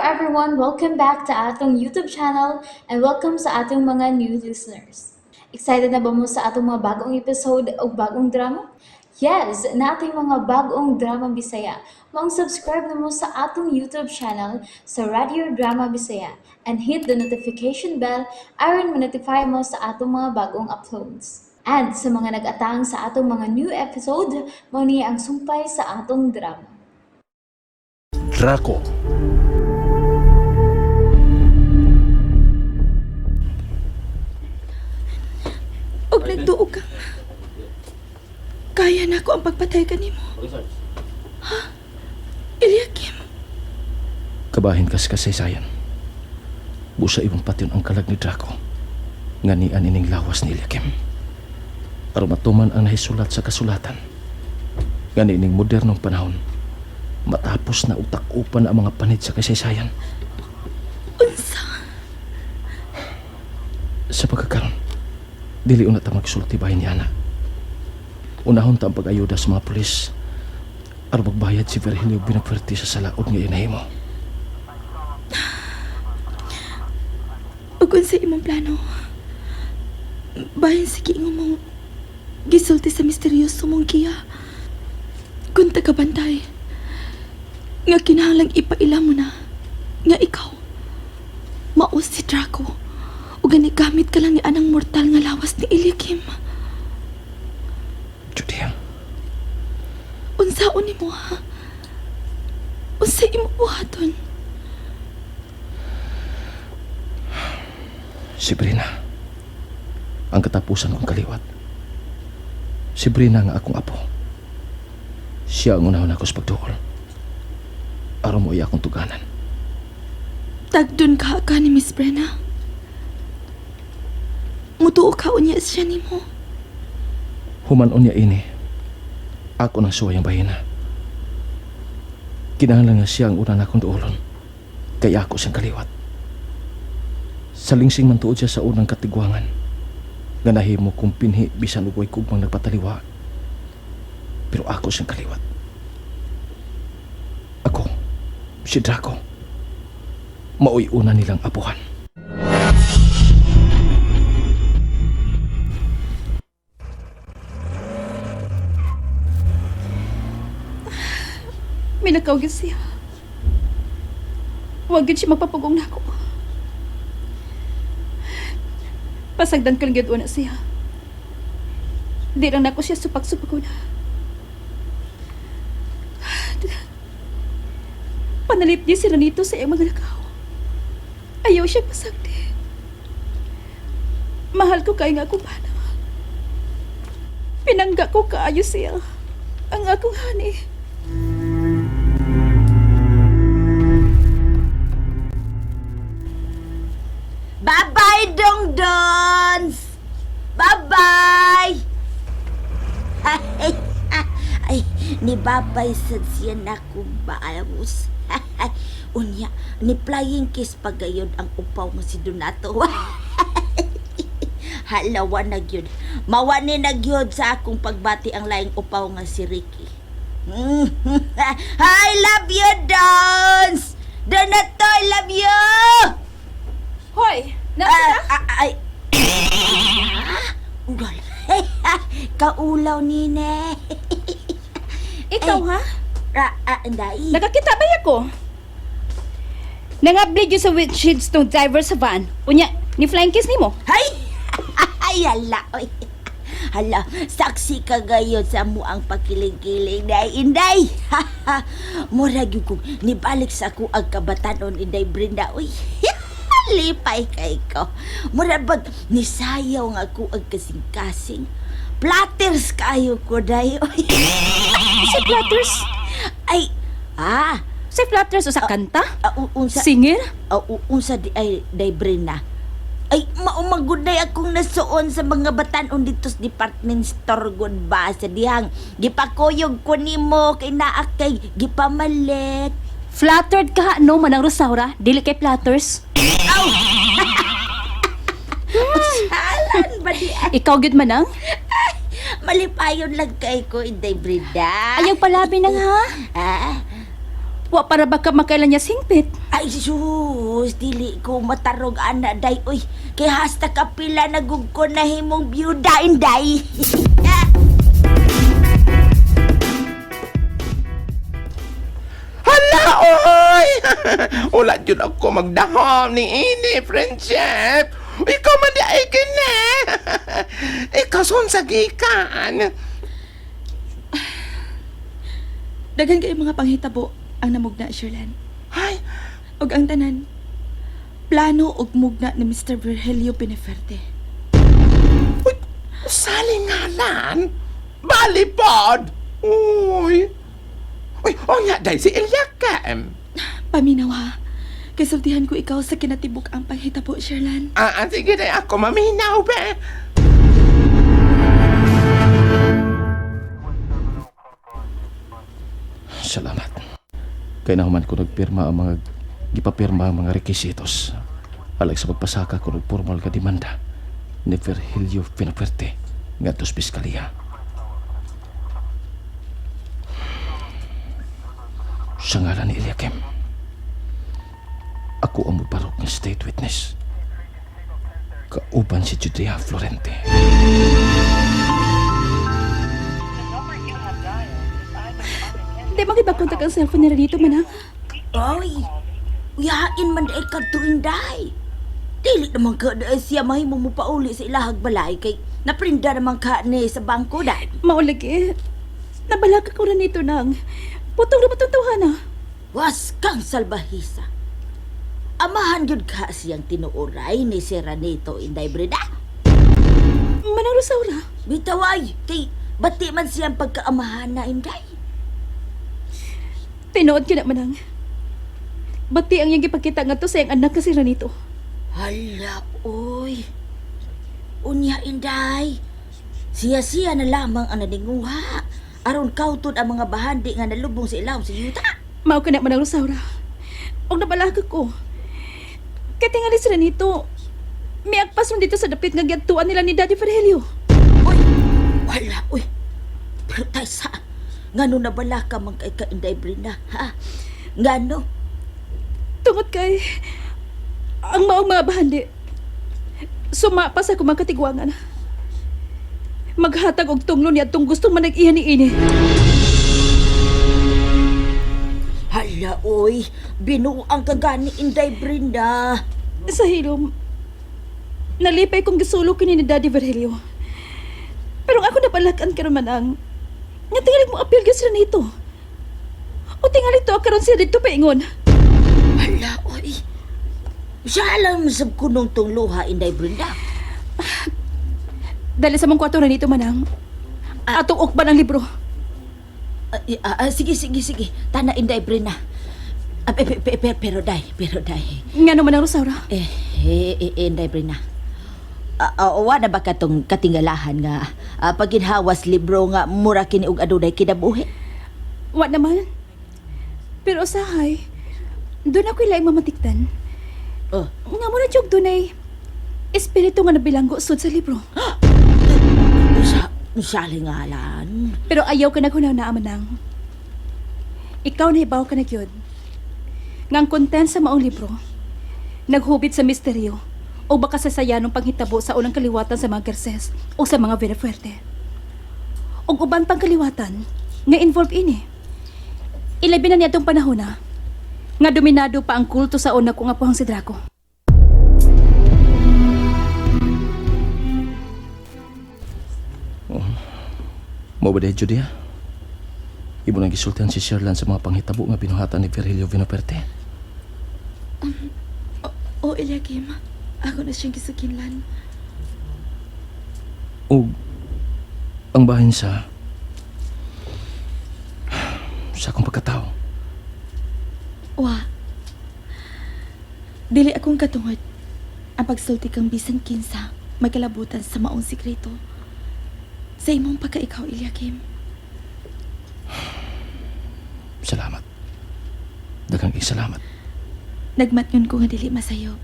everyone! Welcome back to atong YouTube channel and welcome sa atong mga new listeners. Excited na ba mo sa atong mga bagong episode o bagong drama? Yes, nating mga bagong drama Bisaya. Maong subscribe na mo sa atong YouTube channel sa Radio Drama Bisaya and hit the notification bell aron ma-notify mo sa atong mga bagong uploads. And sa mga nag-atang sa atong mga new episode, mao ni ang sumpay sa atong drama. Draco. Og nagduog ka. Kaya na ako ang pagpatay kanimo. Ha? Eliakim, Kabahin kas kasaysayan. Busa ibang patyon ang kalag ni Draco. Nga nian ining lawas ni Eliakim. Aron matuman ang nahisulat sa kasulatan. Nga niining modernong panahon. Matapos na utak-upan ang mga panid sa kasaysayan. Unsa? Sa pagkakaron, dili una ta magsulti bahin ni Ana. Unahon ta ang pag-ayuda sa mga pulis. Aron magbayad si Virgilio Binafuerte sa salaod nga inahimo. Ug unsa imong plano? Bahin sige ingon mong gisulti sa misteryoso mong giya. Kung tagabantay, nga kinahanglang ipaila mo na nga ikaw maos si Draco ug gamit ka lang ni anang mortal nga lawas ni Eliakim. Judea, Unsaon nimo ha? Unsa imo buhaton? si Brina. Ang katapusan kong kaliwat. Si Brina nga akong apo. Siya ang unahon ako sa pagduol. Aron mo iya akong tuganan. Tagdon ka ka ni Miss Brenna. Mutuo ka unya siya nimo. Human niya ini. Ako nang suway ang bahina. Kinahanglan nga siya ang una nakong duolon. Kaya ako siyang kaliwat. Sa lingsing man tuod siya sa unang katigwangan. Nga nahimo kong pinhi bisan ug way kugmang nagpataliwa. Pero ako siyang kaliwat. Ako, si Draco. Maoy una nilang apuhan. Minakaw gyud siya. Huwag gyud siya magpapugong nako. Pasagdan ko lang gyud una siya. Di lang nako siya supak-supak una. Panalip niya sila nito sa iyang mga lakaw. Ayaw siya pasagdi. Mahal ko kay nga akong bana. Pinangga ko kaayo siya. Ang akong hani. Bye-bye, Dong Dons! Bye-bye! Ay, ay, ni babay sad siya na kong baos. Unya, ni flying kiss pagayon ang upaw mo si Donato. Halawa na gyud. Mawa ni na gyud sa akong pagbati ang laing upaw nga si Ricky. I love you, Dons! Donato, I love you! Hoy! Ah, ah, ay. Ah, Ugal. Kaulaw nine. Ikaw Eh. ha? Ah, ah, inday. Nakakita ba ako? Nangablig yun sa windshield tong driver sa van. Unya, ni flying kiss nimo. Ay! Ay, hala. Oy. Hala, saksi ka gayon sa muang pakiling-kiling, day, inday. Mura gyud kong nibalik sa ako ang kabatanon, inday Brenda. Uy, lipay kay ko. Mura bag nisayaw nga ako ang kasing-kasing. Platters kayo ko, day. Uy. Si Flutters. Ay, ah, Si Flutters usa kanta? ah, unsa Singer? Unsa di ay day Brina. Ay maumagud day akong nasuon sa mga batanon dito sa department store gud ba sa dihang gipakuyog ko nimo kay naa kay gipamalit. Fluttered ka no manang Rosaura, dili kay Flutters. Salan ba di ay Ikaw gyud manang? malipayon lang kay ko, Inday Brenda. Ayaw palabi nang ha. Ah, Wa para ba ka makailan niya singpit? Ay sus, dili ko matarog ana day oy. Kay hasta kapila nagug ko na himong byuda inday. Hala, oy! Wala jud ako magdahom ni ini, friendship. Ikaw man di ay kini. Ikaw son sa gikan. Daghan kay mga panghitabo ang namugna, Sherlan. Ay, Og ang tanan, plano og mugna ni Mr. Virgilio Beneferte. uy, salingalan. Balipod. Uy. Uy, o nga day si Eliakim. Paminaw ha. Kay sultihan ko ikaw sa kinatibuk ang panghitabo, Sherlan. Ah, ah, sige day ako maminaw be. Salamat. Kay nahuman ko nagpirma ang mga gipapirma ang mga rekisitos. Alag sa pagpasaka ko og formal nga demanda ni Virgilio Pinaperte ngadto sa piskalya. Sa ngalan ni Eliakim, ako ang mubarok nga state witness. Kauban si Judea Florente. Di makipakontak ang cellphone nila dito, manang. Oy, uyain man day kadto inday. Dili naman ka day siya mahimo mo pauli sa ilahag balay kay naprinda naman ka ni sa bangko day. Maulagi. Nabalaka ko na nito nang. Putong na putong tawhana. Was kang salbahisa. Amahan gyud ka siyang tinuoray ni si Ranito Inday Breda. Manang Rosaura. Bitaway, kay bati man siyang pagkaamahan na Inday. Tinuod ka na, manang. Bati ang iyang gipakita nga to sa iyang anak kasi Ranito. Hala, oy. Unya, Inday. Siya-siya na lamang ang naninguha. Aron kauton ang mga bahandi nga nalubong sa ilawom sa yuta. Mao ka na, Manang Rosaura. Og nabalaka ko. Kay tingali si Ranito. Miagpas man dito sa dapit nga giadtuan nila ni Daddy Virgilio. Uy, wala, uy. Pero tay sa, ngano nabala ka man kay ka Inday Brina, ha? Ngano? Tungod kay ang maong mga bahandi. Sumapa sa kumang katigwangan. Maghatag og tunglo niya atong gustong manag-iya ni ini. Hala, oy. Binuang ka gani Inday Brina. Sa hilom, nalipay kong gisulo kini ni Daddy Virgilio. Pero ang ako napalakan karon man ang nga tingali mo apil gyud sila nito. O tingali to karon siya dito paingon. Hala, oy. Siya alam sa kunong tong luha, Inday Brenda. Dali sa mong kwarto na nito manang. Atong ukban ang libro. Ah, ah, sige, sige, sige. Tana, Inday Brenda. Ah, pero day, pero day. Nga naman ang Rosaura. Eh, eh, eh, Inday Brenda. Ah, ah, wa na ba katong katingalahan nga paginhawas libro nga mura kini og adunay kinabuhi? Wa naman. Pero usahay, doon ako ilaing mamatiktan. Oh. Nga mo na jug dunay espiritu nga nabilanggo sud sa libro. Sa salingalan. Pero ayaw ka naghunaw na amanang. Ikaw na ibaw ka na gyud. Nga ang content sa maong libro, naghubit sa misteryo o baka sa sayanong panghitabo sa unang kaliwatan sa mga Garces o sa mga Villafuerte. Og uban pang kaliwatan nga involved ini. Ilabi na niya itong panahon na nga dominado pa ang kulto sa una kong apuhang si Draco. Mo ba dahil, Judea? Ibo nang gisultihan si Sherlan sa mga panghitabo nga binuhatan ni Virgilio Vinoperte. O Eliakim, ako na siyang gisukinlan. O ang bahin sa akong pagkatao. Wa. Dili akong katungod. Ang pagsulti kang bisan kinsa, may kalabutan sa maong sikreto. Sa imong pagka-ikaw, Eliakim. Salamat. Daghang salamat. Nagmatngon ko nga dili masayo.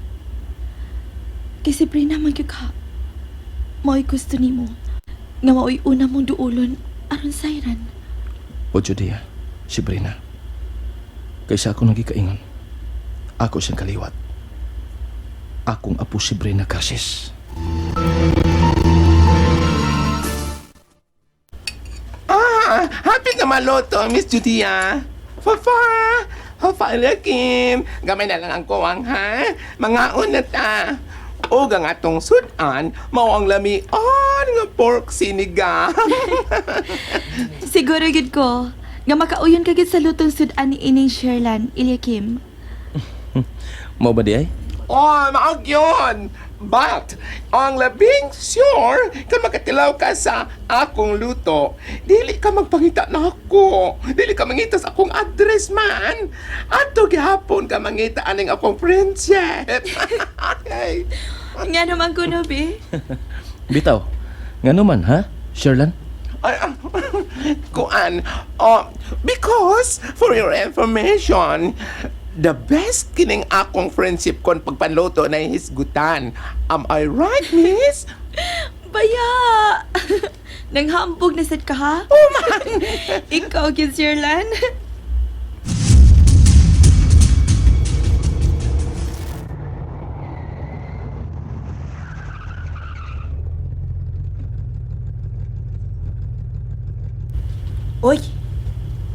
Kay si Brina man gyud ka. Mao'y gusto nimo. Nga mao'y una mong duulon aron sayran. O Judea, si Brina. Kaysa ako nagikaingon, ako siyang kaliwat. Akong apo si Brina Casis. Ah, happy na maluto, Miss Judia. Fafa! Fafa, Eliakim. Gamay na lang ang kuwang, ha? Mga na ta. O ang atong sudan, mao ang lamian nga pork sinigang. Siguro gid ko nga makauyon ka gid sa lutong sudan ni ining Sherlan, Eliakim. Mao ba di ay? Oh, maag yun. But, ang labing sure, kung makatilaw ka sa akong luto, dili ka magpangita na ako. Dili ka mangita sa akong address man. Ato gihapon ka mangita aning akong friendship. Okay. Nga naman ko no, be. Bitaw, ngano man ha, Sherlan? Ay, ah, kuan, oh, because, for your information, the best kining akong friendship kon pagpanluto na hisgutan. Am I right, miss? Baya! Nanghambog na sad ka ha? Oh man! Ikaw gid Sherlan. Oy,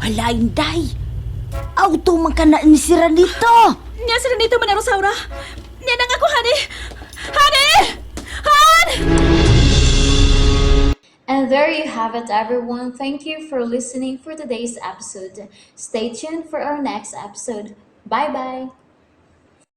hala Inday. Auto man ka na ni si Ranito. Nya sila nito man Rosaura. Nya nang ako hani. Hani! Han! And there you have it, everyone. Thank you for listening for today's episode. Stay tuned for our next episode. Bye bye.